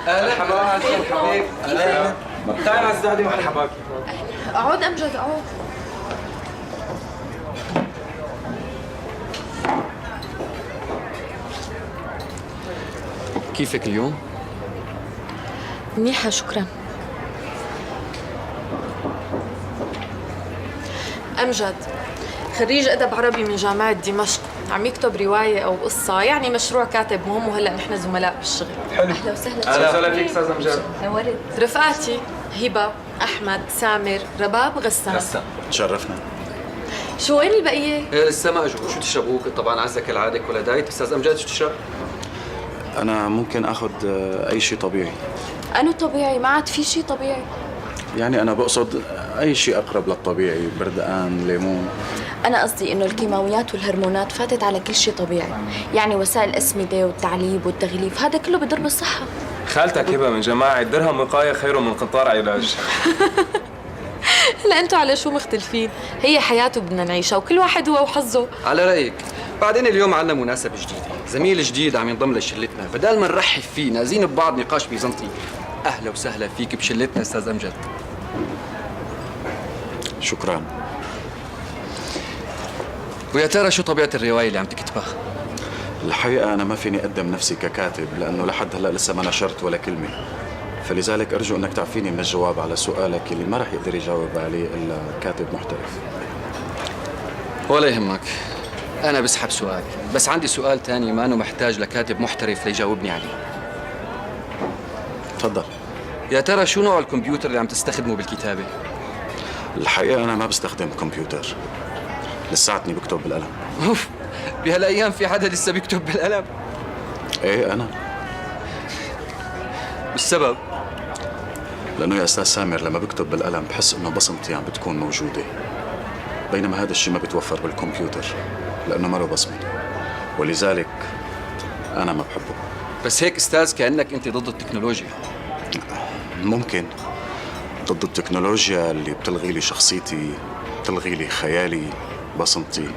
اهلا. مرحبا. اهلا. تعال عزة قعدي. مرحبا. اقعد امجد اقعد. كيفك اليوم؟ منيحة شكرا. أمجد خريج أدب عربي من جامعة دمشق، عم يكتب رواية أو قصة، يعني مشروع كاتب مهم، وهلأ نحن زملاء بالشغل. حلو. أهلا وسهلا. أهلا وسهلا فيك أستاذ أمجد. نورت. رفقاتي هبة، أحمد، سامر، رباب، غسان. غسان. تشرفنا. شو وين البقية؟ إيه لسه ما اجوا. شو تشربوا؟ طبعا عزة كالعادة كولا diet. أستاذ أمجد شو تشرب؟ أنا ممكن آخذ أي شيء طبيعي. أنو طبيعي؟ ما عاد في شيء طبيعي. يعني أنا بقصد أي شيء أقرب للطبيعي، بردقان، ليمون. أنا قصدي إنه الكيماويات والهرمونات فاتت على كل شيء طبيعي، يعني وسائل الأسمدة والتعليب والتغليف، هذا كله بضر بالصحة. خالتك هبة من جماعة درهم وقاية خير من قطار علاج. هلا أنتوا على شو مختلفين؟ هي حياته بدنا نعيشها وكل واحد هو وحظه. على رأيك. بعدين اليوم عندنا مناسبة جديدة، زميل جديد عم ينضم لشلتنا، بدل ما نرحب فيه نازين ببعض نقاش بيزنطي. أهلا وسهلا فيك بشلتنا أستاذ أمجد. شكرا. ويا ترى شو طبيعة الرواية اللي عم تكتبها؟ الحقيقة أنا ما فيني أقدم نفسي ككاتب لأنه لحد هلأ لسه ما نشرت ولا كلمة، فلذلك أرجو أنك تعفيني من الجواب على سؤالك اللي ما رح يقدر يجاوب عليه إلا كاتب محترف. ولا يهمك، أنا بسحب سؤالي، بس عندي سؤال تاني ما أنه محتاج لكاتب محترف ليجاوبني عليه. تفضل. يا ترى شو نوع الكمبيوتر اللي عم تستخدمه بالكتابة؟ الحقيقة أنا ما بستخدم كمبيوتر، لساتني بكتب بالقلم. أوف، بهالأيام في حدا لسه بيكتب بالقلم؟ إيه أنا. والسبب؟ لأنه يا أستاذ سامر لما بكتب بالقلم بحس إنه بصمتي عم بتكون موجودة، بينما هذا الشيء ما بيتوفر بالكمبيوتر لأنه ما له بصمة، ولذلك أنا ما بحبه. بس هيك أستاذ كأنك أنت ضد التكنولوجيا. ممكن ضد التكنولوجيا اللي بتلغي لي شخصيتي، بتلغي لي خيالي، بصمتي،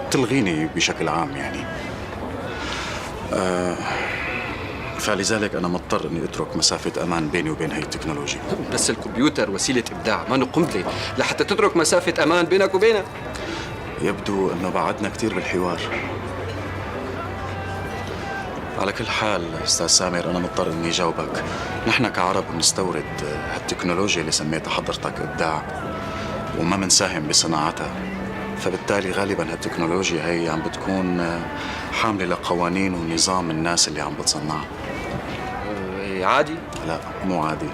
بتلغيني بشكل عام يعني. فلذلك أنا مضطر إني أترك مسافة أمان بيني وبين هي التكنولوجيا. بس الكمبيوتر وسيلة إبداع، ما قنبلة لحتى تترك مسافة أمان بينك وبينها. يبدو أنه بعدنا كثير بالحوار. على كل حال أستاذ سامر أنا مضطر إني جاوبك. نحن كعرب بنستورد هالتكنولوجيا اللي سميتها حضرتك إبداع وما بنساهم بصناعتها، فبالتالي غالبا هالتكنولوجيا هي عم بتكون حاملة لقوانين ونظام الناس اللي عم بتصنعها. عادي؟ لا مو عادي،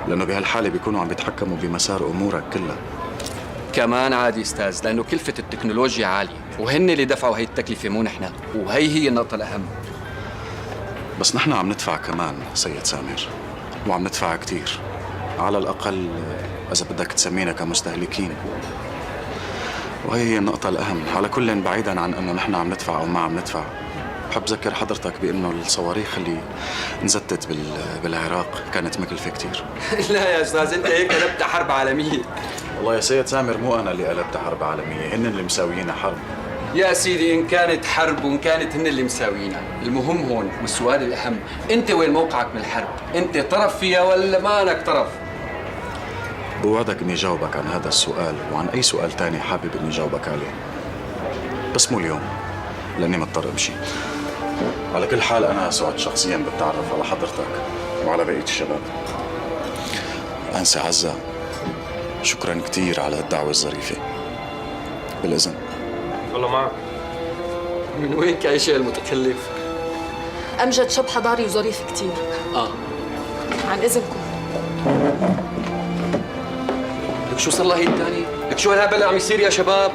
لأنه بهالحالة بيكونوا عم بيتحكموا بمسار أمورك كلها. كمان عادي أستاذ، لأنه كلفة التكنولوجيا عالية وهن اللي دفعوا هي التكلفة مو نحن، وهي هي النقطة الأهم. بس نحن عم ندفع كمان سيد سامر، وعم ندفع كتير، على الأقل إذا بدك تسمينا كمستهلكين، وهي هي النقطة الأهم. على كل بعيداً عن أنه نحن عم ندفع أو ما عم ندفع، بحب ذكر حضرتك بأنه الصواريخ اللي انزتت بالعراق كانت مكلفة كتير. لا يا أستاذ أنت هيك قلبت حرب عالمية. والله يا سيد سامر مو أنا اللي قلبت حرب عالمية، هن اللي مساويين حرب. يا سيدي إن كانت حرب وإن كانت هن اللي مساويينها، المهم هون والسؤال الأهم، أنت وين موقعك من الحرب؟ أنت طرف فيها ولا مالك طرف؟ بوعدك إني جاوبك عن هذا السؤال وعن أي سؤال تاني حابب إني جاوبك عليه، بس مو اليوم لأني مضطر أمشي. على كل حال أنا سعدت شخصياً بالتعرف على حضرتك وعلى بقية الشباب. أنسة عزة شكراً كثير على الدعوة الظريفة. بالإذن. والله معك. من وين كايشة المتكلف؟ أمجد شاب حضاري وظريف كثير. عن إذنكم. لك شو صار لها هي الثانية؟ لك شو هالهبل اللي عم يصير يا شباب؟